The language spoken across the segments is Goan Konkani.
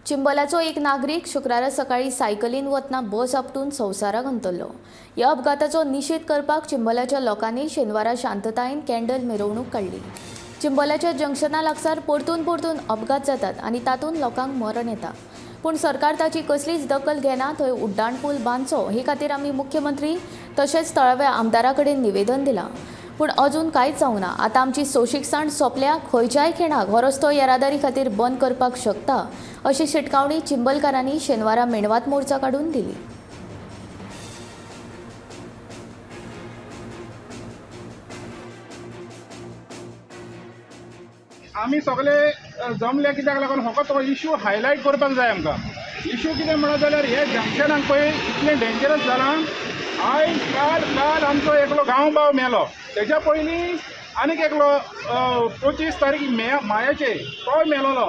चिंबलाचो एक नागरीक शुक्रारा सकाळी सायकलीन वतना बस आपटून संवसाराक अंतरलो. ह्या अपघाताचो निशेध करपाक चिंबलाच्या लोकांनी शेनवारा शांततायेन कॅन्डल मिरवणूक काडली. चिंबलाच्या जंक्शना लागसार परतून परतून अपघात जातात आनी तातूंत लोकांक मरण येता, पूण सरकार ताची कसलीच दखल घेना. थंय उड्डाण पूल बांदचो हे खातीर आमी मुख्यमंत्री तशेंच थळाव्या आमदारा कडेन निवेदन दिलां, पूण अजून कांयच जावंक ना. आतां आमची सोंशीकसाण सोंपल्या. खंयच्याय खिणाक हो रस्तो येरादारी खातीर बंद करपाक शकता, अशी शिटकावणी चिंबलकारांनी शेनवारा मेणवात मोर्चा काडून दिली. आमी सगळे जमले कित्याक लागून फकत तो इशू हायलायट करपाक जाय आमकां. इशू कितें म्हणत जाल्यार हे जंक्शनाक पळय इतलें डेंजरस जालां. आयज काल काल आमचो एकलो गांवभाव मेलो. तेज्या पयलीं आनीक एकलो 25 तारीख मे मायाचे तोय मेलोलो.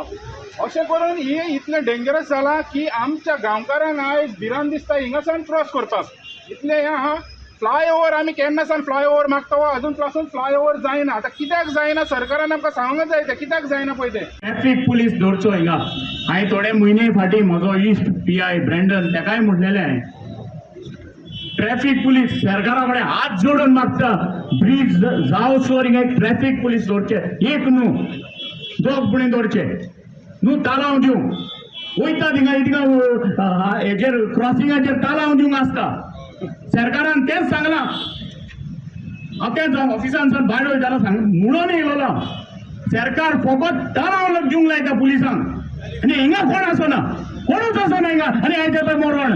अशें करून हें इतलें डेंजरस जालां की आमच्या गांवकारांक आयज भिरांत दिसता हिंगासान क्रॉस करपाक. इतलें हें आहा. फ्लायओवर आमी केन्ना सावन फ्लायओवर मागता, हो अजून पासून फ्लायओवर जायना. आतां कित्याक जायना, सरकारान आमकां सांगूंक जाय तें कित्याक जायना पळय तें. ट्रॅफिक पुलीस दवरचो हिंगा. हांवें थोडे म्हयने फाटीं म्हजो इश्ट पी I Brandon तेकाय म्हणलेलें हांवें, ट्रॅफिक पुलीस सरकारा कडेन हात जोडून मागता, ब्रीज जावसर हिंगा एक ट्रॅफिक पुलीस दवरचे. एक न्हू, दोग पुणी दवरचे न्हू. तालांव दिवंक वयता थिंगा, थिंगा हेजेर क्रॉसिंगाचेर तालांव दिवंक आसता. सरकारान तेंच सांगलां. हांव तेंच ऑफिसान सावन भायर वयतालो, सांग म्हणून येयलोलो हांव. सरकार फकत तालांव दिवंक लायता पुलिसांक आनी हिंगा कोण आसना, कोणूच आसना हिंगा. आनी आयज पळय मरण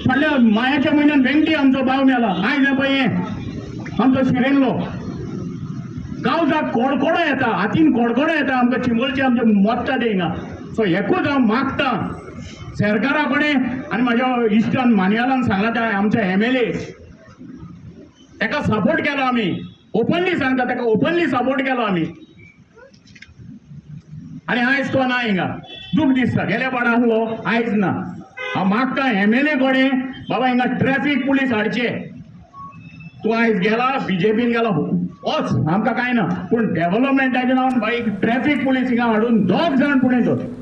फाटल्या मायाच्या म्हयन्यान वेंकटी आमचो भाव मेला. आयज पळय हें आमचो शिरेंगलो गांवचाक कोडकोडो येता, हातीन कोडकोडो येता आमकां. चिंबलचे आमचे मोत्ता ते हिंगा. सो एकूच हांव मागता सरकारा कडेन आनी म्हाज्या इश्टान मान्यालान सांगला, त्या आमच्या एमएलए ताका सपोर्ट केलो आमी. ओपनली सांगता, ताका ओपनली सपोर्ट केलो आमी आनी आयज तो ना हिंगा. दूख दिसता. गेल्या पाड आसलो, आयज ना. हांव मागता एमएलए कडेन, बाबा हिंगा ट्रॅफिक पुलीस हाडचे. तूं आयज गेला, बीजेपीन गेला, वच, आमकां कांय ना, पूण डेव्हलपमेंटाच्या नांवान बाई ट्रॅफिक पुलीस हिंगा हाडून दोग जाण पुणे दवर.